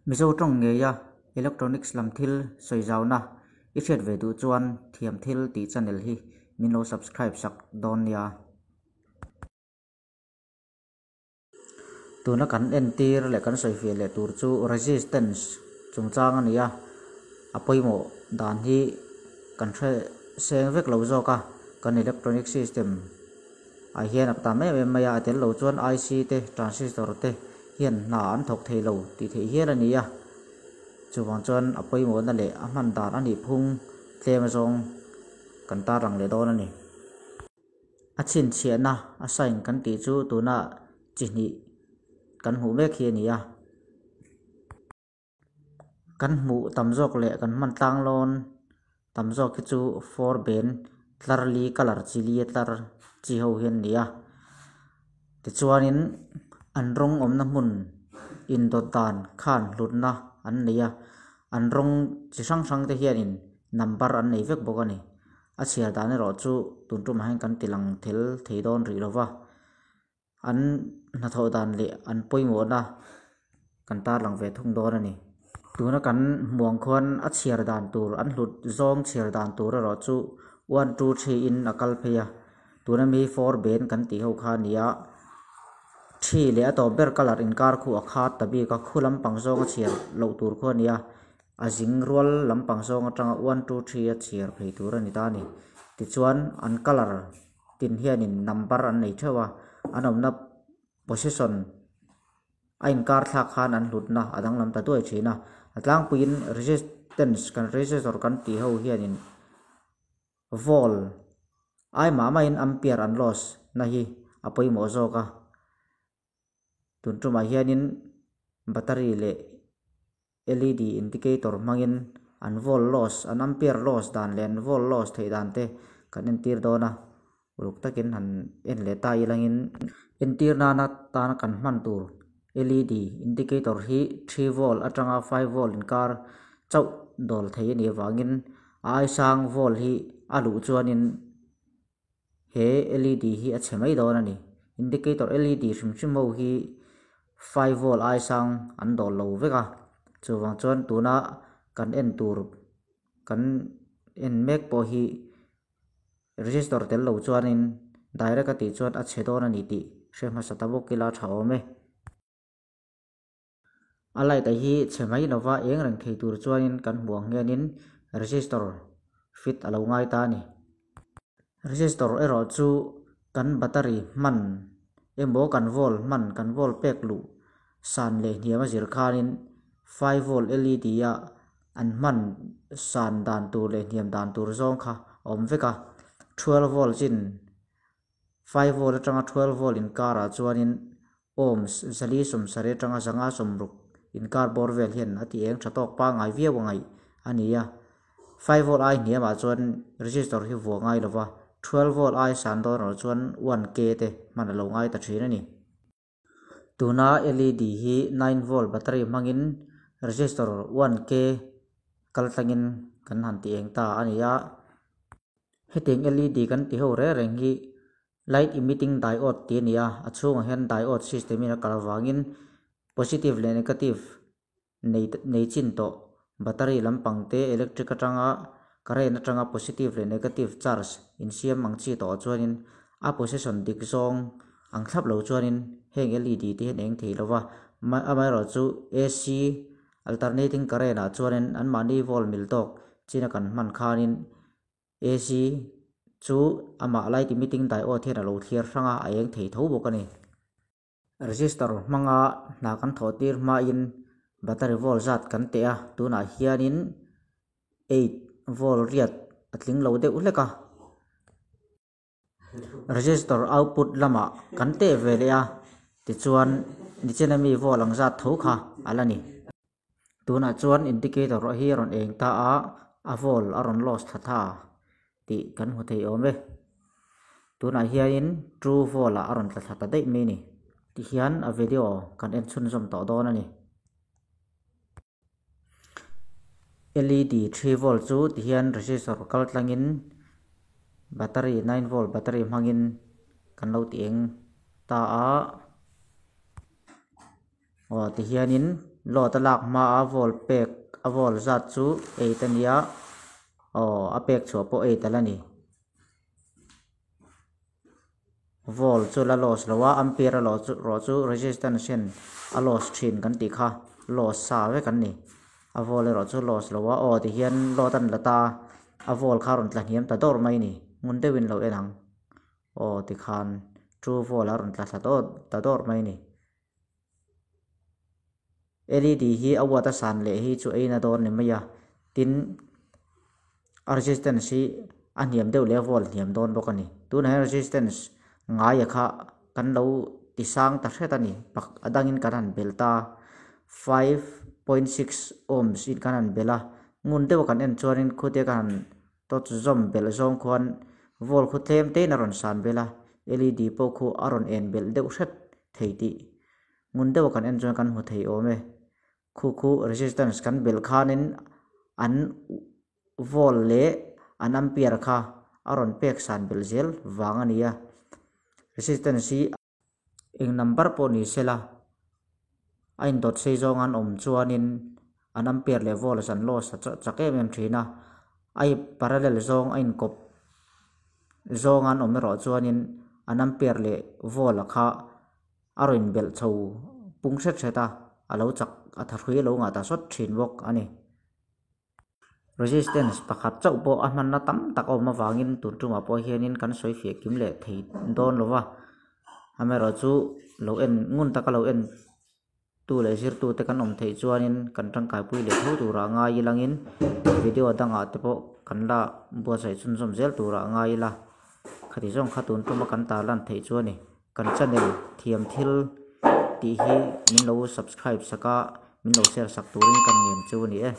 Mizo tawng ngeia electronics lam thil sawi zauna i hriat ve duh chuan thiam thil tih channel hi min lo subscribe sak dawn nia. Tuna kan entir leh kan sawifiah leh tur chu resistance chungchang a ni a, a pawimawh dan hi kan hre seng vek lo zawk a, kan electronic system ah hian a tam em em mai a, a tel lo chuan IC te transistor te hian hna an thawk thei lo tih theih hial a ni a, chuvang chuan a pawimawhna leh a hman dan a nih phung tlem zawng kan tarlang leh dawn a ni. A chhinchhiahna a sign kan tih chu tuna chi hnih kan hmuh mek hi a ni a. Kan hmuh tam zawk leh kan hman tlang lawn tam zawk hi chu four ben tlar li colour chi li a tlar chi ho hi an ni a. Tichuanin an rawng awmna hmun indawt dan khan hlutna an nei a, an rawng chi hrang hrang te hianin number an nei vek bawk a ni. A chhiar dan erawh chu tun tumah hian kan ti lang thel thei dawn rih lo va, an hnathawh dan leh an pawimawhna kan tarlang ve thung dawn a ni. Tuna kan hmuang khuan a chhiar dan tur an hlut zawng chhiar dan tur erawh chu one two three in a kal phei a, tuna mi four ben kan tih ho kha a ni a, three leh a tawp ber colour inkar khu a khat ta bik a, khu lampang zawnga chhiar loh tur khu a ni a. A zing rual lampang zawng atanga one two three a chhiar phei tur a ni ta a ni. Tichuan an colour tin hianin number an nei theuh a, an awmna position a inkar thlak khan an hlutna a danglam ta duai thin a. A tlangpuiin resistance kan resistor kan tih ho hianin volt ai mah mahin ampere an loss na hi a pawimawh zawk a. Tun tumah hianin battery leh led indicator hmangin an volt loss an ampere loss dan leh an volt loss theih dan te kan entir dawn a, uluk takin han en leh ta ilangin entir nana tana kan hman tur led indicator hi 3 volt atanga 5 volt inkar chauh dawl thei a nih avangin a aisang volt hi a luh chuanin. He led hi a chhe mai dawn a ni. Indicator led hrim hrim ho hi 5 volt ai sang an dawl lo vek a. Chuvang chuan tuna kan en tur kan en mek pawh hi resistor tel lo chuanin direct a tih chuan a chhe dawn a ni tih hre hmasa ta bawk ila tha awm e. A light a hi chhe mai lova eng reng thei tur chuanin kan hmuh ang hianin resistor fit a lo ngai ta a ni. Resistor erawh chu kan battery hman emaw kan volt hman kan volt pek luh san leh hniam a zir khanin 5 volt led a an hman san dan tur leh hniam dan tur zawng kha a awm vek a, 12 volt chin 5 volt atanga 12 volt inkarah chuanin Ohms zali sawmsarih atanga zanga sawmruk inkar bawr vel hian a ti eng tha tawk pangngai viau a ngaih a ni a. 5 volt ai hniamah chuan resistor hi vuah ngai lova, 12 volt ai san dawn erawh chuan 1K te hman a lo ngai ta thin a ni. Tuna led hi 9 volt battery hmangin resistor 1K kal tlangin kan han ti eng ta a ni a. Hetiang led kan ti ho reng reng hi Light emitting diode tih a ni a, a chhungah hian diode system in a kal avangin positive leh negative nei nei chin tawh battery lampang te electric atanga current atanga positive leh negative charge insiam ang chi tawh chuanin a position dik zawng ang thlap lo chuanin heng led te hian eng thei lova amaherawhchu ac alternating current ah chuanin anmahni volt mil tawk china kan hman khanin AC chu amah light emitting diode hian a lo thliar hrang a, a eng thei tho bawk a ni. Resistor hmanga hna kan thawh tir hmain battery volt zat kan teh a, tunah hianin 8 volt riat a tling lo deuh hlek a. Resistor output lamah kan teh ve leh a, tichuan nichina mi volt ang zat tho kha a la ni. Tunah chuan indicator hi a rawn eng ta a, a volt a rawn loss thla tha tih kan hmu thei awm e. Tunah hianin two volt ah a rawn tla thla ta daih mai a ni. Tihian a video kan en chhunzawm tawh dawn a ni. Led 3 volt chu tihian resistor kal tlangin battery 9 volt battery hmangin kan lo ti eng ta a. Aw tihianin Load a lak hmaa volt pek a volt zat chu eight a nia aw a pek chhuah pawh eight a la ni. Volt chu la loss lo a ampere a lawh chu rawh chu resistance hian a loss thin kan tih kha loss sa vek an ni. A volt erawh chu loss lo a aw tihian load a ni la ta a volt kha a rawn tla hniam ta dawrh mai a ni ngun deuhin lo en ang. Aw tikhan true volt a rawn tla thla dawt ta dawrh mai a ni. Led hi a watt a san leh hi chu eina dawn ni mai a, tin a resistance hi a hniam deuh leh a volt hniam dawn bawk a ni. Tunah hian resistance ngaia kha kan lo ti sang ta hret a ni a dangin kan han bel ta 5.6 ohms in kan han bel a, ngun deuha kan en chuanin khutia kan han Torch zawm belh zawng khuan volt khu tlem tein a rawn san belh a, led pawh khu a rawn en belh deuh hret thei tih ngun deuha kan en chuan kan hmu thei awm e. Khu khu resistance kan belh khanin an volt leh an ampere kha a rawn pek san belh zel vang a ni a, resistance hi Eng number pawh ni sela, a indawt sei zawng an awm chuanin an ampere leh volts an loss a chak em em thin a, a parallel zawng a inkawp zawng an awm erawh chuanin an ampere leh volt a kha a rawn inbelh chho pung hret hret a, a lo chak a thahrui a lo ngah ta sawt thin bawk a ni. Resistance pakhat chauh pawh a hmanna tam tak a awm avangin tun tumah pawh hianin kan sawi fiah kim leh thei dawn lo va, amaherawhchu lo en ngun taka lo en tu leh zirtu te kan awm theih chuanin kan tangkaipui leh tho turah ngai ilangin video dangah te pawh kan la buatsaih chhunzawm zel turah ngai ila khati zawng kha tun tuma kan tarlan theih chu a ni. Kan channel thiam thil tih hi min lo subscribe sak a, min lo share sak turin kan ngen chu a ni e.